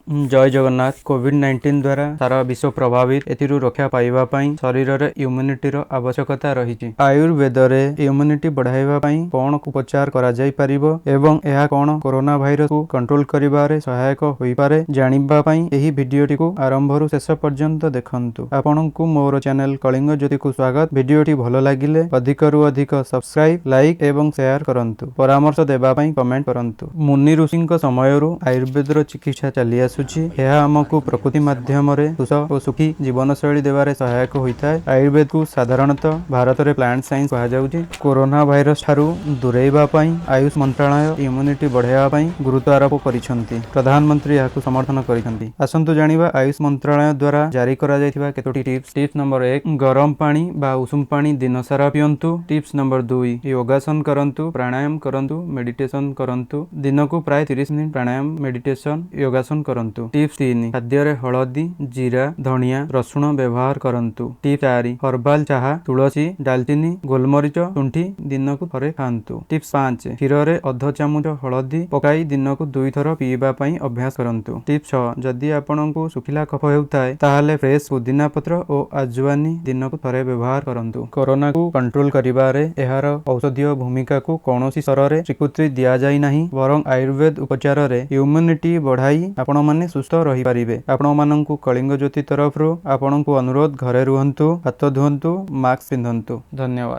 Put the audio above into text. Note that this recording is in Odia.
ଜୟ ଜଗନ୍ନାଥ। କୋଭିଡ-19 ଦ୍ୱାରା ସାରା ବିଶ୍ୱ ପ୍ରଭାବିତ। ଏଥିରୁ ରକ୍ଷା ପାଇବା ପାଇଁ ଶରୀରରେ ଇମ୍ୟୁନିଟିର ଆବଶ୍ୟକତା ରହିଛି। ଆୟୁର୍ବେଦରେ ଇମ୍ୟୁନିଟି ବଢ଼ାଇବା ପାଇଁ କ'ଣ ଉପଚାର କରାଯାଇ ପାରିବ ଏବଂ ଏହା କ'ଣ କରୋନା ଭାଇରସକୁ କଣ୍ଟ୍ରୋଲ କରିବାରେ ସହାୟକ ହୋଇପାରେ, ଜାଣିବା ପାଇଁ ଏହି ଭିଡ଼ିଓଟିକୁ ଆରମ୍ଭରୁ ଶେଷ ପର୍ଯ୍ୟନ୍ତ ଦେଖନ୍ତୁ। ଆପଣଙ୍କୁ ମୋର ଚ୍ୟାନେଲ କଳିଙ୍ଗ ଜ୍ୟୋତିକୁ ସ୍ୱାଗତ। ଭିଡ଼ିଓଟି ଭଲ ଲାଗିଲେ ଅଧିକରୁ ଅଧିକ ସବସ୍କ୍ରାଇବ, ଲାଇକ୍ ଏବଂ ସେୟାର କରନ୍ତୁ। ପରାମର୍ଶ ଦେବା ପାଇଁ କମେଣ୍ଟ କରନ୍ତୁ। ମୁନି ଋଷିଙ୍କ ସମୟରୁ ଆୟୁର୍ବେଦର ଚିକିତ୍ସା ଚାଲି ଆସୁଛି। ଏହା ଆମକୁ ପ୍ରକୃତି ମାଧ୍ୟମରେ ସୁସ୍ଥ ଓ ସୁଖୀ ଜୀବନଶୈଳୀ ଦେବାରେ ସହାୟକ ହୋଇଥାଏ। ଆୟୁର୍ବେଦକୁ ସାଧାରଣତଃ ଭାରତରେ ପ୍ଲାଣ୍ଟ ସାଇନ୍ସ କୁହାଯାଉଛି। କରୋନା ଭାଇରସ ଠାରୁ ଦୂରେଇବା ପାଇଁ ଆୟୁଷ ମନ୍ତ୍ରଣାଳୟ ଇମ୍ୟୁନିଟି ବଢ଼ାଇବା ପାଇଁ ଗୁରୁତ୍ୱ ଆରୋପ କରିଛନ୍ତି। ପ୍ରଧାନମନ୍ତ୍ରୀ ଏହାକୁ ସମର୍ଥନ କରିଛନ୍ତି। ଆସନ୍ତୁ ଜାଣିବା ଆୟୁଷ ମନ୍ତ୍ରଣାଳୟ ଦ୍ୱାରା ଜାରି କରାଯାଇଥିବା କେତୋଟି ଟିପ୍ସ। ଟିପ୍ସ ନମ୍ବର 1, ଗରମ ପାଣି ବା ଉଷୁମ ପାଣି ଦିନସାରା ପିଅନ୍ତୁ। ଟିପ୍ସ ନମ୍ବର 2, ଯୋଗାସନ କରନ୍ତୁ, ପ୍ରାଣାୟାମ କରନ୍ତୁ, ମେଡିଟେସନ କରନ୍ତୁ। ଦିନକୁ ପ୍ରାୟ 30 ମିନିଟ୍ ପ୍ରାଣାୟାମ, ମେଡିଟେସନ, ଯୋଗାସନ କରନ୍ତୁ। ଟିପ୍ସ 3, ଖାଦ୍ୟରେ ହଳଦୀ, ଜିରା, ଧଣିଆ, ରସୁଣ ବ୍ୟବହାର କରନ୍ତୁ। ଟିପ୍ସ 4, ହର୍ବାଲ ଚାହା, ତୁଳସୀ, ଡାଲଚିନି, ଗୋଲମରିଚ, ଶୁଣ୍ଠି ଦିନକୁ ଥରେ ଖାଆନ୍ତୁ। ଟିପ୍ସ 5, କ୍ଷୀରରେ ଅଧ ଚାମଚ ହଳଦୀ ପକାଇ ଦିନକୁ ଦୁଇଥର ପିଇବା ପାଇଁ ଅଭ୍ୟାସ କରନ୍ତୁ। ଟିପ୍ସ 6, ଯଦି ଆପଣଙ୍କୁ ଶୁଖିଲା କଫ ହେଉଥାଏ, ତାହେଲେ ଫ୍ରେଶ ପୁଦିନା ପତ୍ର ଓ ଆଜୱାନି ଦିନକୁ ଥରେ ବ୍ୟବହାର କରନ୍ତୁ। କରୋନାକୁ କଣ୍ଟ୍ରୋଲ କରିବାରେ ଏହାର ଔଷଧୀୟ ଭୂମିକାକୁ କୌଣସି ସ୍ତରରେ ସ୍ୱୀକୃତି ଦିଆଯାଇ ନାହିଁ, ବରଂ ଆୟୁର୍ବେଦ ଉପଚାରରେ ଇମ୍ୟୁନିଟି ବଢ଼ାଇ ଆପଣମାନେ ସୁସ୍ଥ ରହିପାରିବେ। ଆପଣମାନଙ୍କୁ କଳିଙ୍ଗ ଜ୍ୟୋତି ତରଫରୁ ଆପଣଙ୍କୁ ଅନୁରୋଧ, ଘରେ ରୁହନ୍ତୁ, ହାତ ଧୁଅନ୍ତୁ, ମାସ୍କ ପିନ୍ଧନ୍ତୁ। ଧନ୍ୟବାଦ।